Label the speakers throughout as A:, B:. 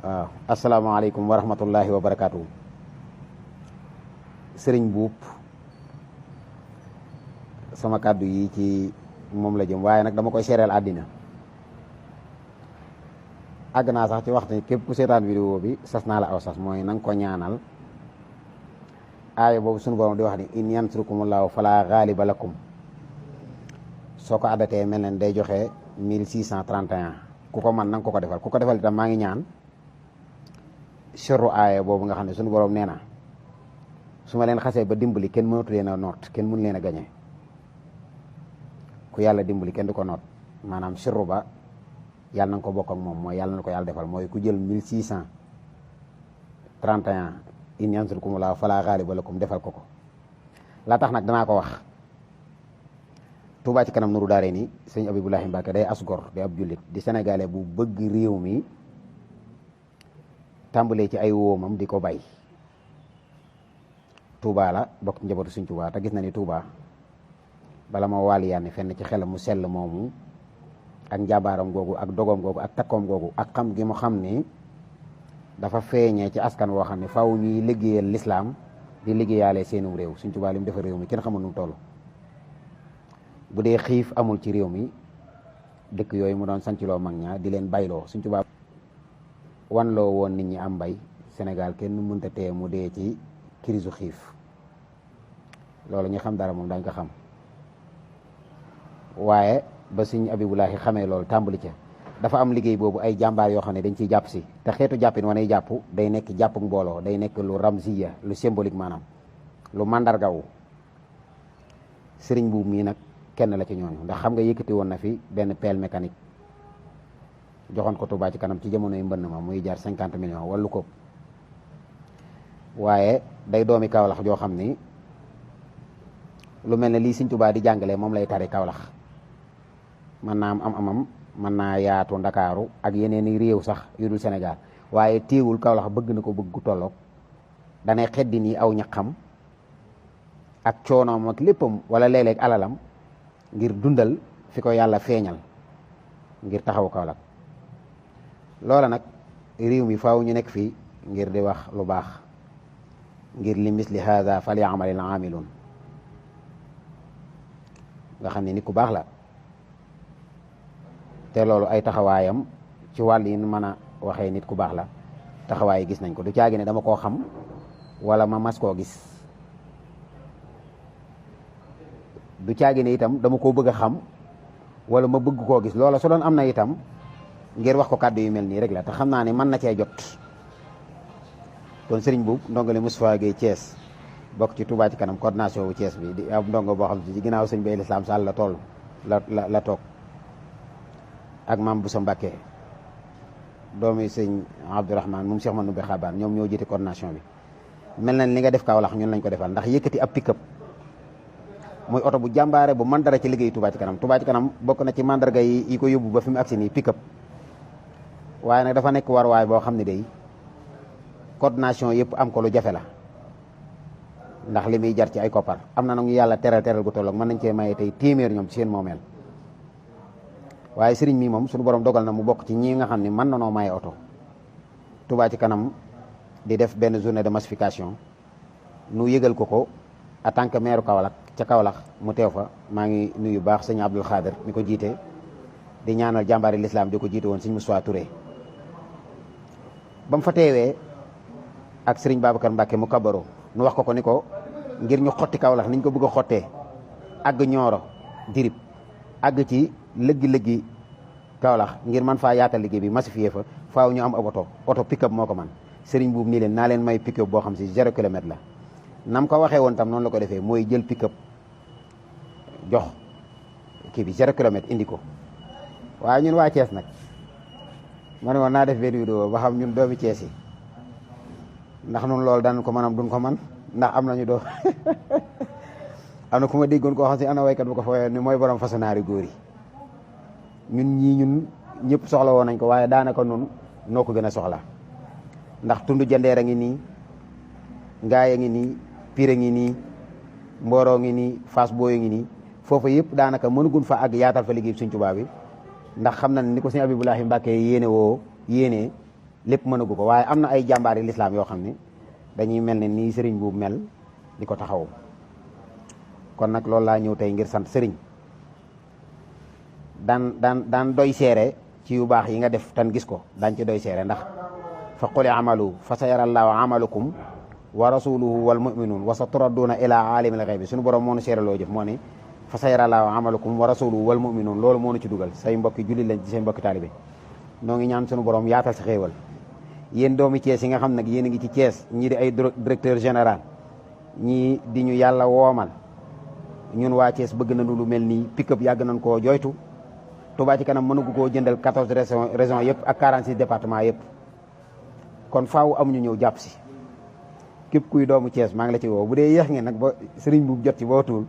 A: waaw asalaamaaleykum wa rahmatullahi wa barakaatu. Sëriñ Buub sama kàddu yi ci moom la jëm waaye nag dama koy seereel àddina. àgg naa sax ci waxtu képp ku seetaan vidéo bi sas naa la aw sas mooy na nga ko ñaanal aaya boobu sunu borom di wax ni in yansurkumullahu fala ghaliba lakum soo ko addatee mel ne day joxe 1631 ku ko man na nga ko defal ku ko defal itam maa ngi ñaan sirru aaya boobu nga xam ne sunu borom nee na su ma leen xasee ba dimbali kenn mënatu leen a noot kenn mënu leen a gañe ku yàlla dimbali kenn du ko noot maanaam sirru ba yàlla na nga ko bokk ak moom mooy yàlla na ko yàlla defal mooy ku jël 1631 in yansurkumullahu fala ghaliba lakum defal ko la tax nag danaa ko wax Touba ci kanam nuru daare ni sëñ Abibulahi Mbacke day asgor di ab jullit di sénégalais bu bëgg réew mi tàmbalee ci ay woomam di ko bay Touba la bokk ci njabootu sëñ Touba te gis na ni Touba bala ma waali yaani fenn ci xelam mu sell moomu ak njabaaram googu ak dogoom googu ak takkoom googu ak xam gi mu xam ni dafa feeñee ci askan woo xam ne faaw ñuy liggéeyal lislaam di liggéeyaale seenum réew sëñ Touba li mu defar réew mi kenn xamul nu mu toll bu dee xiif amul ci réew mi dëkk yooyu mu doon sanciloo mag ña di leen bayloo sëñ Touba wanloo woon nit ñi am mbay Sénégal kenn mënta tee mu dee ci crise xiif loolu ñu xam dara moom dañ ko xam waaye ba sëñ Abibulahi xamee loolu tàmbali ca dafa am liggéey boobu ay jàmbaar yoo xam ne dañ ciy jàpp si te xeetu jàppin wanay jàpp day nekk jàpp mbooloo day nekk lu ramziya lu symbolique maanaam lu mandargawu sëriñ buub mii nag kenn la ci ñooñu ndax xam nga yëkkati woon na fi benn pelle mécanique joxoon ko Touba ci kanam ci jamonoy mbënn ma muy jaar 50 millions wallu ko waaye day doomi Kaolack joo xam ni lu mel ne lii sëñ Touba di jàngale moom lay tari Kaolack mën naa am amam mën naa yaatu Ndakaaru ak yeneen i réew sax yu dul Sénégal waaye téewul Kaolack bëgg na ko bëgg gu tolloog danay xeddi nii aw ñaqam ak coonoom ak léppam wala léeg-léeg alalam ngir dundal fi ko yàlla feeñal ngir taxaw Kaolack loola nag réew mi faaw ñu nekk fii ngir di wax lu baax ngir li misli hada falyamalil amilun nga xam ne nit ku baax la te loolu ay taxawaayam ci wàll yi mën a waxee nit ku baax la taxawaay yi gis nañ ko du caagi ne dama koo xam wala ma mas koo gis du caagi ne itam dama koo bëgg a xam wala ma bëgg koo gis loola su doon am na itam ngir wax ko kàddu yu mel nii rek la te xam naa ne mën na cee jot kon sëriñ Buub ndongole Moustapha Gueye Thiès bokk ci Touba ci kanam coordination wu Thiès bi di ab ndongo boo xam ne ci ginnaaw sëñ Bay Lislaam Sall la toll la toog ak maam Boussa Mbacké doomi sëñ Abdourahmane moom Cheikh Manoumbe Xabaan ñoom ñoo jiite coordination bi mel na li nga def Kaolack ñun lañ ko defal ndax yëkkati ab pick-up muy oto bu jàmbaare bu man dara ci liggéey Touba ci kanam Touba ci kanam bokk na ci mandarga yi ko yóbbu ba fi mu agsi nii pick-up waaye nag dafa nekk warwaay boo xam ne day coordination yëpp am ko lu jafe la ndax li muy jar ci ay koppar am na nag ñu yàlla teral gu tolloog mën nañ cee maye tey téeméer ñoom ci seen moomeel waaye sëriñ mi moom suñu borom dogal na mu bokk ci ñi nga xam ne mën na noo maye oto Touba ci kanam di def benn journée de massification nu yëgal ko en tant que maire Kaolack ca Kaolack mu teew fa maa ngi nuyu baax sëñ Abdoul Khader mi ko jiite di ñaanal jàmbaari l'islam di ko jiite woon sëñ Moussa Touré ba mu fa teewee ak sëriñ Babacar Mbacke mu kabaro nu wax ko ni ko ngir ñu xotti Kaolack niñ ko bëgg a xottee àgg Nioro dirib àgg ci lëggi-lëggi Kaolack ngir man faa yaatal liggéey bi massifié fa faaw ñu am ab oto pick-up moo ko man sëriñ Buub nii leen naa leen may pick-up boo xam si 0 kilomètre la nam ko waxee woon tam noonu la ko defee mooy jël pick-up jox kii bi 0 kilomètre indi ko waaye ñun waa Thiès nag ma ne woon naa def benn vidéo ba xam ñun doomi Thiès yi ndax nun loolu daan ko mënam duñ ko man ndax am nañu doo am na ku ma déggoon koo xam si ana waykat bu ko fooyee ni mooy borom façonnaari góor yi ñun ñëpp soxla woon nañ ko waaye daanaka nun noo ko gën a soxla ndax tund jandeer a ngi nii ngaay a ngi nii pire a ngi nii mbooroo ngi nii Fass Boye ngi nii foofu yëpp daanaka mënugun fa àgg yaatal fa liggéey Sëñ Tuubaa bi ndax xam na ni ko Sëñ Abibulahi Mbàkke yéene lépp mënagu ko waaye am na ay jàmbaari lislaam yoo xam ne dañuy mel ne nii sëriñ bu mel di ko taxaw. kon nag loolu laa ñëw tey ngir sant sëriñ daan doy seere ci yu baax yi nga def tan gis ko daan ci doy seere ndax fa quli amalu fa sa yara llaahu amalukum wa rasuluhu wal mu'minun wa sa turadduuna ila alimil ghaybi suñu borom moo nu seere loo jëf moo ne fa sa yara llaahu amalukum wa rasuluhu wal mu'minun loolu moo nu ci dugal say mbokki jullit lañ ci say mbokki taalibe noo ngi ñaan suñu borom yaatal sa xéewal yéen doomi Thiès yi nga xam nag yéen a ngi ci Thiès ñii di ay directeur général ñii di ñu yàlla woomal ñun waa Thiès bëgg nañu lu mel nii pick-up yàgg nañ koo joytu Touba ci kanam mënugu koo jëndal 14 régions yëpp ak 46 départements yëpp kon faaw am ñu ñëw jàpp si képp kuy doomu Thiès maa ngi la ci woo bu dee yéex ngeen nag ba sëriñ bu jot ci ba watuwul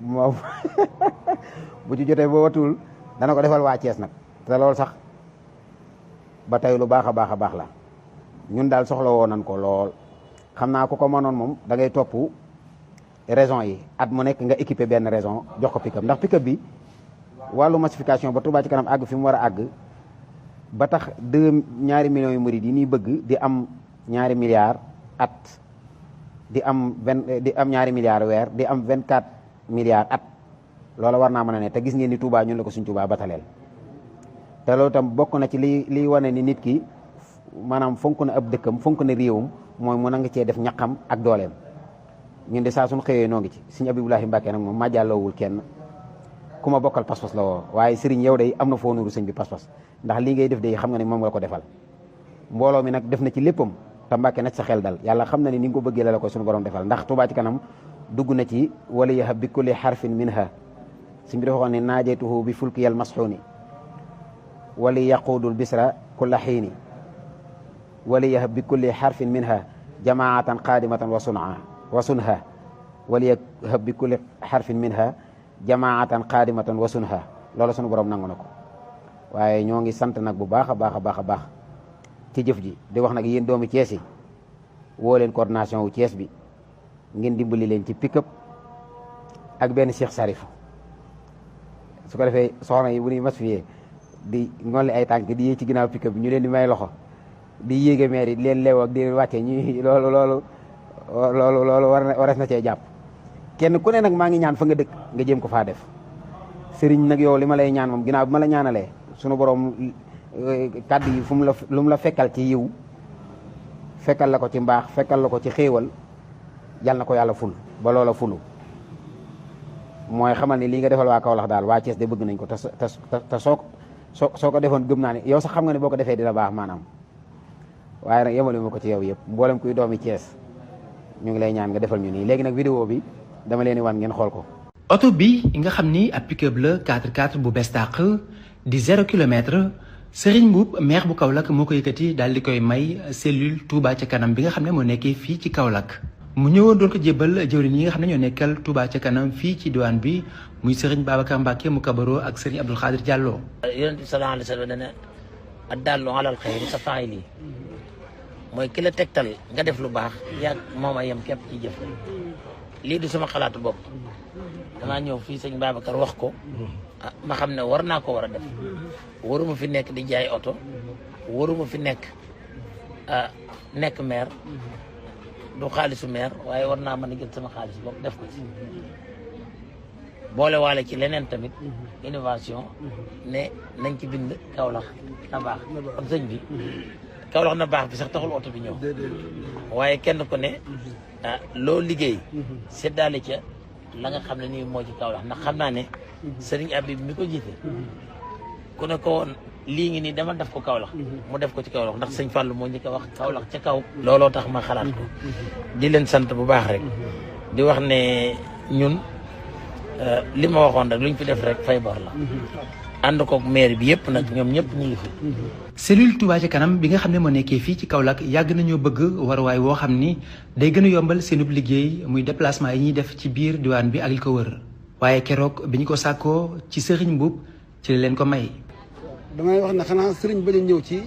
A: moom bu ci jotee ba watuwul dana ko defal waa Thiès nag te loolu sax ba tey lu baax a baax la ñun daal soxla woo nañ ko lool xam naa ku ko mënoon moom da ngay topp raison yi at mu nekk nga équipé benn raison jox ko pick-up ndax pick-up bi wàllu massification ba Touba ci kanam àgg fi mu war a àgg ba tax 2 millions yu murid yi ñuy bëgg di am 2 milliards at di am 2 milliards weer di am 24 milliards at loola war naa mën a ne te gis ngeen ni Touba ñun la ko suñ Touba bataleel te loolu tam bokk na ci liy wane ni nit ki maanaam fonk na ab dëkkam fonk na réewam mooy mu nanga cee def ñaqam ak dooleem ñun de saa suñu xëyee noo ngi ci sëñ Abibulahi Mbàkke nag moom ma jàlloowul kenn ku ma bokkal pas-pas la woo waaye sëriñ yow day am na foo nuru sëñ bi pas-pas ndax lii ngay def day xam nga ne moom nga ko defal mbooloo mi nag def na ci léppam te Mbàkke nag sa xel dal yàlla xam na ne ni nga ko bëggee la ko suñu borom defal ndax Touba ci kanam dugg na ci wala yahab bi kulli harfin minha sëñ bi dafa waxoon ne naajeytuhu bi fulkiyal masxuuni wali yaquudul bisra kulla xiini wali yahab bi kulli harfin minha jamaatan qaadimatan wa sunha wali yahab bi kulli harfin minha jamaatan qaadimatan wa sunha loolu sunu borom nangu na ko waaye ñoo ngi sant nag bu baax a baax ci jëf ji di wax nag yéen doomi Thiès yi woo leen coordination wu Thiès bi ngeen dimbali leen ci pick-up ak benn Cheikh Sarif su ko defee soxna yi bu ñuy massifié di ngolli ay tànk di yéeg ci ginnaaw pick-up bi ñu leen di may loxo di yéege maire yi di leen leew ak di leen wàcce ñuy loolu warees na cee jàpp kenn ku ne nag maa ngi ñaan fa nga dëkk nga jéem ko faa def sëriñ nag yow li ma lay ñaan moom ginnaaw bi ma la ñaanalee sunu borom kàddu yi lu mu la fekkal ci yiw fekkal la ko ci mbaax fekkal la ko ci xéewal yal na ko yàlla ful ba loola fulu mooy xamal ni lii nga defal waa Kaolack daal waa Thiès de bëgg nañ ko te soo ko defoon gëm naa ne yow sax xam nga ne boo ko defee dina baax maanaam waaye nag yemale ma ko ci yow yëpp mboolem kuy doomi Thiès ñu ngi lay ñaan nga defal ñu nii léegi nag vidéo bi dama leen di wan ngeen xool ko.
B: oto bi nga xam ni ab pick-up la 4x4 bu bees tàq di 0 kilomètre Serigne Mboup maire bu Kaolack moo ko yëkkati daal di koy may cellule Touba ca kanam bi nga xam ne moo nekkee fii ci Kaolack. mu ñëwoon doon ko jébbal jëwriñ yi nga xam ne ñoo nekkal Touba ca kanam fii ci diwaan bi muy Serigne Babacar Mbacke mu kabaro ak Serigne Abdoul Khadir Diallo.
C: Yonent bi sallallahu alayhi wa sallam dana addallu alal xayri sa faa'ili mooy ki la tegtal nga def lu baax yaa moom a yem képp ci jëf lii du sama xalaatu bopp damaa ñëw fii sëñ Babacar wax ko ma xam ne war naa ko war a def waruma fi nekk di jaay oto waruma fi nekk maire du xaalisu maire waaye war naa mën a jël sama xaalis bopp def ko ci boole waale ci leneen tamit innovation ne nañ ci bind Kaolack na baax kon sëñ bi Kaolack na baax bi sax taxul oto bi ñëw waaye kenn ku ne loo liggéey seddaale ca la nga xam ne nii moo ci Kaolack ndax xam naa ne Serigne Abib mi ko jiite ku ne ko woon lii ngi nii dama def ko Kaolack mu def ko ci Kaolack ndax sëñ Fallou moo njëkk a wax Kaolack ca kaw looloo tax ma xalaat ko di leen sant bu baax rek di wax ne ñun li ma waxoon rek luñ fi def rek fay bor la ànd koog maire bi yëpp nag ñoom ñëpp ñu ngi fi.
B: cellule Touba ca kanam bi nga xam ne moo nekkee fii ci Kaolack yàgg nañoo bëgg waruwaay woo xam ni day gën a yombal seenub liggéey muy déplacement yi ñuy def ci biir diwaan bi ak li ko wër waaye keroog bi ñu ko sàkkoo ci Serigne Mboup ci la leen ko may.
D: damay wax ne xanaa Serigne bañ a ñëw ci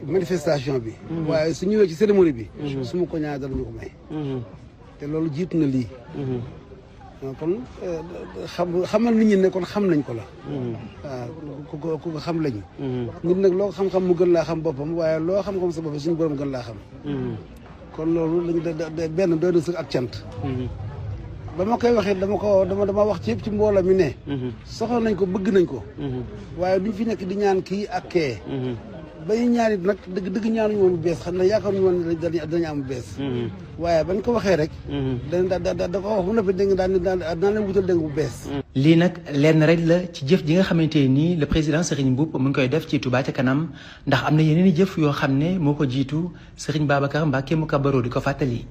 D: manifestation bi. waaye su ñëwee ci cérémonie bi. su ma ko ñaanal dara ñu ko may. te loolu jiitu na lii. kon xamal nit ñi ne kon xam nañ ko la. waaw ku ko xam lañu. nit nag loo xam-xam mu gën laa xam boppam waaye loo xam-xam sa boppam suñu borom gën laa xam. kon loolu lañu benn doy na sëkk ak cant. ba ma koy waxee dama wax ci yëpp ci mbooloo mi ne. soxla nañ ko bëgg nañ ko. waaye duñ fi nekk di ñaan kii ak kee. bay ñaanit nag dëgg ñaanuñu woon bu bees xam ne yaakaaruñu woon ne dañu am bu bees. waaye bañ ko waxee rek. da ko wax bu noppi dégg nga daan leen wutal dégg bu bees.
B: lii nag lenn rek la ci jëf ji nga xamante nii le président Serigne Mboup mu ngi koy def ci Touba ca kanam ndax am na yeneen i jëf yoo xam ne moo ko jiitu Serigne Babacar Mbacké mu kabaro di ko fàttali.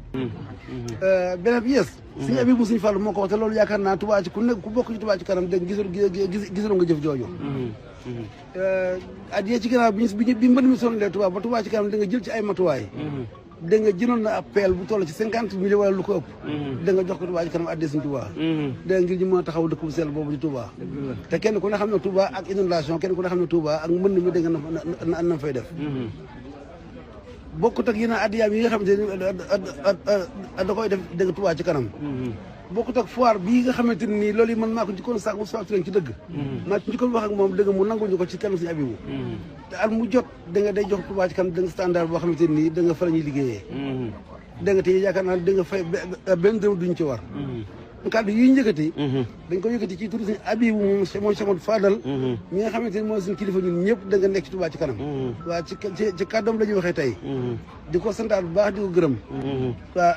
D: beneen bi yes. suñu abi bu suñu fàllu moo ko wax te loolu yaakaar naa Touba ci ku nekk ku bokk ci Touba ci kanam dégg gisuloo nga jëf jooju. at yee ci gannaaw bi mbënd mi sonnalee Touba ba Touba ci kanam da nga jël ci ay matuwaay. da nga jënoon na ab peel bu toll ci 50 millions wala lu ko ëpp. da nga jox ko Touba ci kanam addee suñu Touba. da nga ngir ñu mën a taxaw dëkk bu sell boobu di Touba. te kenn ku ne xam ne Touba ak inondation kenn ku ne xam ne Touba ak mbënd mi da nga na fay def. bokkut ak yeneen addiyaam yi nga xamante ne da koy def dëgg Touba ci kanam. bokkut ak foire bii nga xamante ne nii loolu yi man maa ko njëkkoon sax mu ci dëgg. maa ci njëkkoon wax ak moom dëgg mu nangul ñu ko ci kanam suñu abibu. te at mu jot da nga day jox Touba ci kanam da nga standard boo xamante ne nii da nga fa la ñuy liggéeyee. da nga te yaakaar naa da nga fay benn dërëm duñ ci war. kàddu yi njëkkati dañ ko yëkkati ci turu suñu abibu moom Cheikh Fadal mi nga xamante ne mooy suñu kilifa ñun ñëpp da nga nekk ci Touba ci kanam waaw ci kàddoom la ñuy waxee tey di ko santaat bu baax di ko gërëm waaw